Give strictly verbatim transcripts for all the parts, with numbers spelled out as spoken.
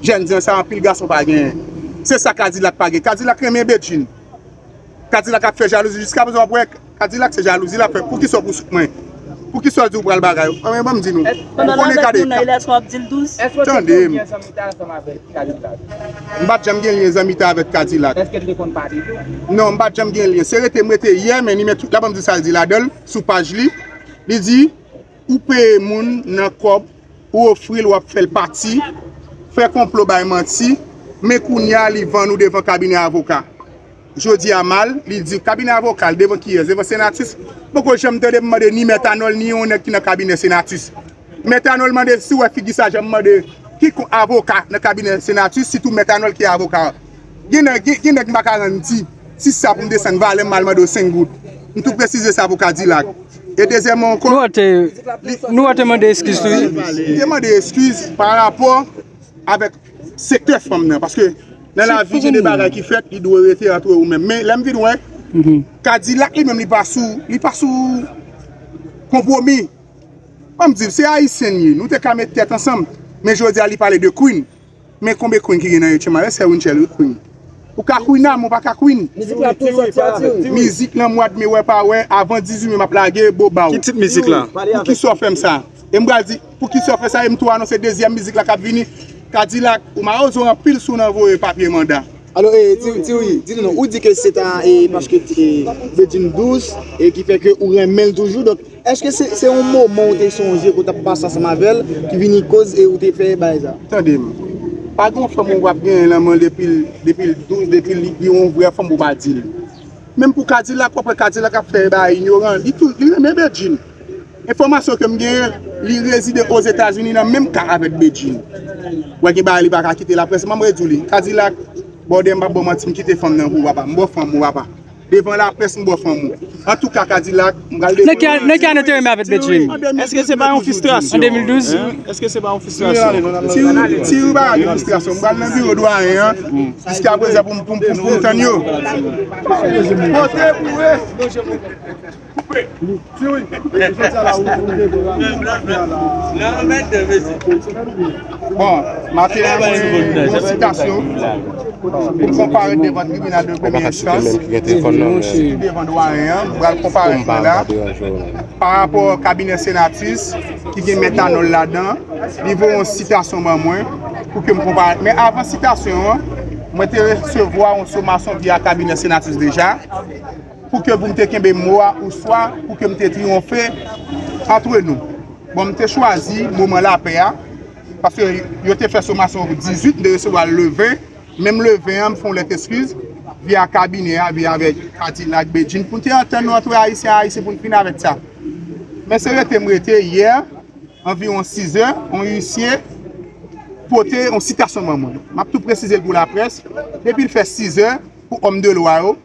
Jèn jan sa anpil gason pa genyen. Se sa Kadilak pa gen. Kadilak renmen Bedjine. Kadilak ap fè jalouzi jiskaprezan w ap wè Kadilak se jalouzi l ap fè. Poukisa w pou sou mwen? Poukisa w di w pral bagay? Anben ban m di nou. Ou konnen gade. Tande m. M pa t janm gen lyen zanmite avèk Kadilak. Non, m pa t janm gen lyen. Se rete m rete yè, men li met tout la ban m di sa l di ladan l sou paj li. Li di, ou peye moun nan kòb, ou ofri l, w ap fè l pati, fè konplo, bay manti, men kounye a li vann ou devan kabinè avoka. Jodi a mal, li di kabinè avoka l devan kiyès? Devan Senatus. Poko janm tande m mande ni Mèt Anòl, ni yon nèg ki nan kabinè Senatus. Mèt Anòl mande si w wè figi sa jan m mande kikon avoka nan kabinè Senatus, sitou Mèt Anòl ki avoka. Gen nèg, gen, gen nèg m pa ka rann di, si sa pou m desann valè m, m al mande w senk goud. M tou presize sa pou Kadilak. E dezyèmman ankò, nou wè te, nou wè te mande eskiz tou, wi. Te mande eskiz pa rapò avèk sektè fanm nan, paske nan lavi gen de bagay ki fèt, li dwe rete antre ou menm. Men lè m vin wè, Kadilak li menm li pa sou, li pa sou konpwomi. Ban m di w, se ayisyen li ye, nou te ka met tèt ansanm, men jodi a li pale de Queen. Men konbe Queen ki gen nan Etchenn Marais, sè Winchell wi Queen. Ou ka Queen a, men ou pa ka Queen. Mizik la tou sòti a tou. Mizik lan mwa d me wè pa wè, avan dizuit me m ap lage, bobaw. Ki tit mizik la? Poukisa w fè m sa? E m pral di, poukisa w fè sa? E m tou anonse dezyèm mizik la k ap vini. Kadilak, ou mawozo anpil si w nan voye papye manda. Alò, e, Ti, Ti Wi, di nou non, ou di ke se ta, e, paske, e, Bedjine dous, e ki fè ke ou renmen l toujou, donk, èske se, se yon moman ou te sonje ke w t ap pase ansanm avè l ki vini koz e ou te fè bagay sa? Tande m. Pa gen yon fanm ou p ap genyen nan men l depi l, depi l dous, depi l, li yon vrè fanm ou pa di l. Menm pou Kadilak, w ap wè Kadilak ap fè bagay inyoran. Li tou, li renmen Bedjine. Enfòmasyon ke m genyen, li rezide Ozetazini nan menm ka avèk Bedjine. Wè gen bagay li pa ka kite laprès, m ap redi w li. Kadilak, bòdè m p ap ba w manti, m kite fanm nan pou w papa. M ba w fanm ou papa. Devan laprès m ba w fanm ou. Antouka Kadilak, m pral devan. Nèg ki a, nèg ki a nan teren men avèk Bedjine. Èske se pa yon fristrasyon? An de mil douz? Èske se pa yon fristrasyon? Ti, ti, ti, pa yon fristrasyon. M pral nan biwo dwayen an. Jiskaprezan pou m, pou m, pou m, pou m tann yo. Pote boure. Bon, maten an, mwen yon sitasyon pou m konparèt devan tribinal de premye enstans, devan dwayen an, m pral konparèt mwen la. Pa rapò kabinè Senatus ki gen Mèt Anòl ladan, li voye yon sitasyon ban mwen pou ke m konparèt. Men avan sitasyon an, mwen te resevwa yon somasyon via kabinè Senatus deja. Pou ke pou m te kenbe mo a, oswa pou ke m te triyonfe antre nou. Bon, m te chwazi moman lapè a, paske yo te fè somasyon dizuit, m te resevwa l le ven, menm le ven an, m fè yon lèt eskiz via kabinè a, via avèk Kadilak, Bedjine, pou n te antann nou antre Ayisyen a Ayisyen pou n fini avèk sa. Men se rete m rete yè, anviwon sizè, yon isye pote yon sitasyon ban mwen. M ap tou presize l pou laprès, depi l fè sizè, pou òm de lwa yo,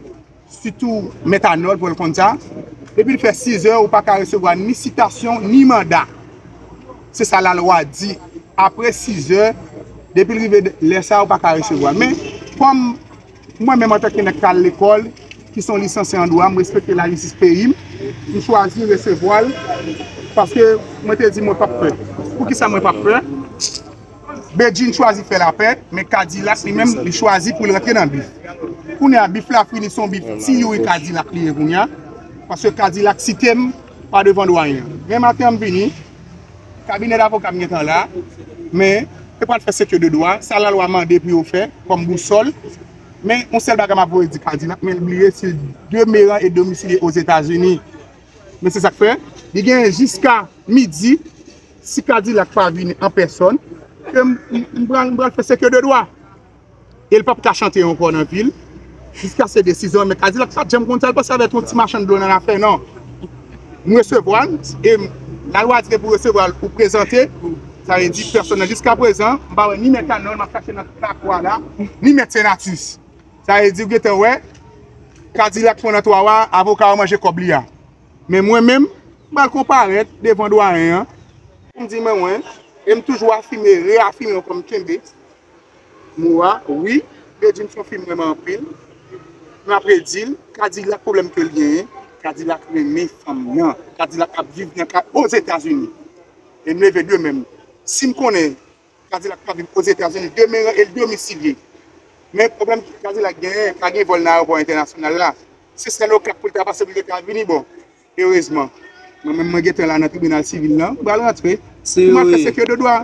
sitou Mèt Anòl, pou l konn sa. Depi l fè sizè, ou pa ka resevwa ni sitasyon, ni manda. Se sa lalwa di. Apre sizè, depi l rive lè sa, ou pa ka resevwa. Men, kòm mwen menm antanke nèg k al lekòl, ki se yon lisanse an dwa, m respekte lajistis peyi m, m chwazi resevwa l, paske mwen te di mwen p ap pè. Poukisa mwen p ap pè? Bedjine chwazi fè lapè, men Kadilak li menm, li chwazi pou l rantre nan bif. Kounye a, bif la fini, se yon bif Ti Youri Kadilak li ye kounye a, paske Kadilak site m pa devan dwayen an. Men maten an m vini, kabinè davoka m gentan la, men yo pral fè sekrè de dwa, sa lalwa mande pou yo fè kòm bousòl. Men yon sèl bagay m ap voye di Kadilak, men l bliye se demeran e domisilye Ozetazini. Men se sa k fè, li genyen jiska midi, si Kadilak pa vini an pèsòn, ke m, m, m pral, m pral fè sekrè de dwa. E l p ap ka chante ankò nan vi l, jiska se desizyon an. Men Kadilak pa t janm konn sa, l panse avèk yon ti machann dlo nan afè, non. M resevwa l, e m, lalwa di ke pou resevwa l, ou prezante, sa vle di pèsòn nan. Jiskaprezan, m pa wè ni Mèt Anòl, m ap chache nan tout lakou a la, ni Mèt Senatus. Sa vle di, ou gentan wè, Kadilak pran nan twa wa, avoka yo manje kòb li a. Men mwen menm, m pral konparèt devan dwayen an pou m di men mwen, e m toujou afime, reyafime ankò m kenbe mo a, wi, Bedjine se yon fi m renmen anpil. Men apre di l, Kadilak pwoblèm ke l genyen, Kadilak renmen fanm nan, Kadilak ap viv nan ka Ozetazini. E m leve de men m. Si m konnen Kadilak ka viv Ozetazini, demeran e domisilye. Men pwoblèm ki Kadilak genyen, pa gen vòl nan ayewopò entènasyonal la. Se sèl Okap pou l ta pase pou l te ka vini, bon, erezman. Mwen menm, mwen gentan la nan tribinal sivil lan, m pral rantre. Pou mwen fè sèk de dwa.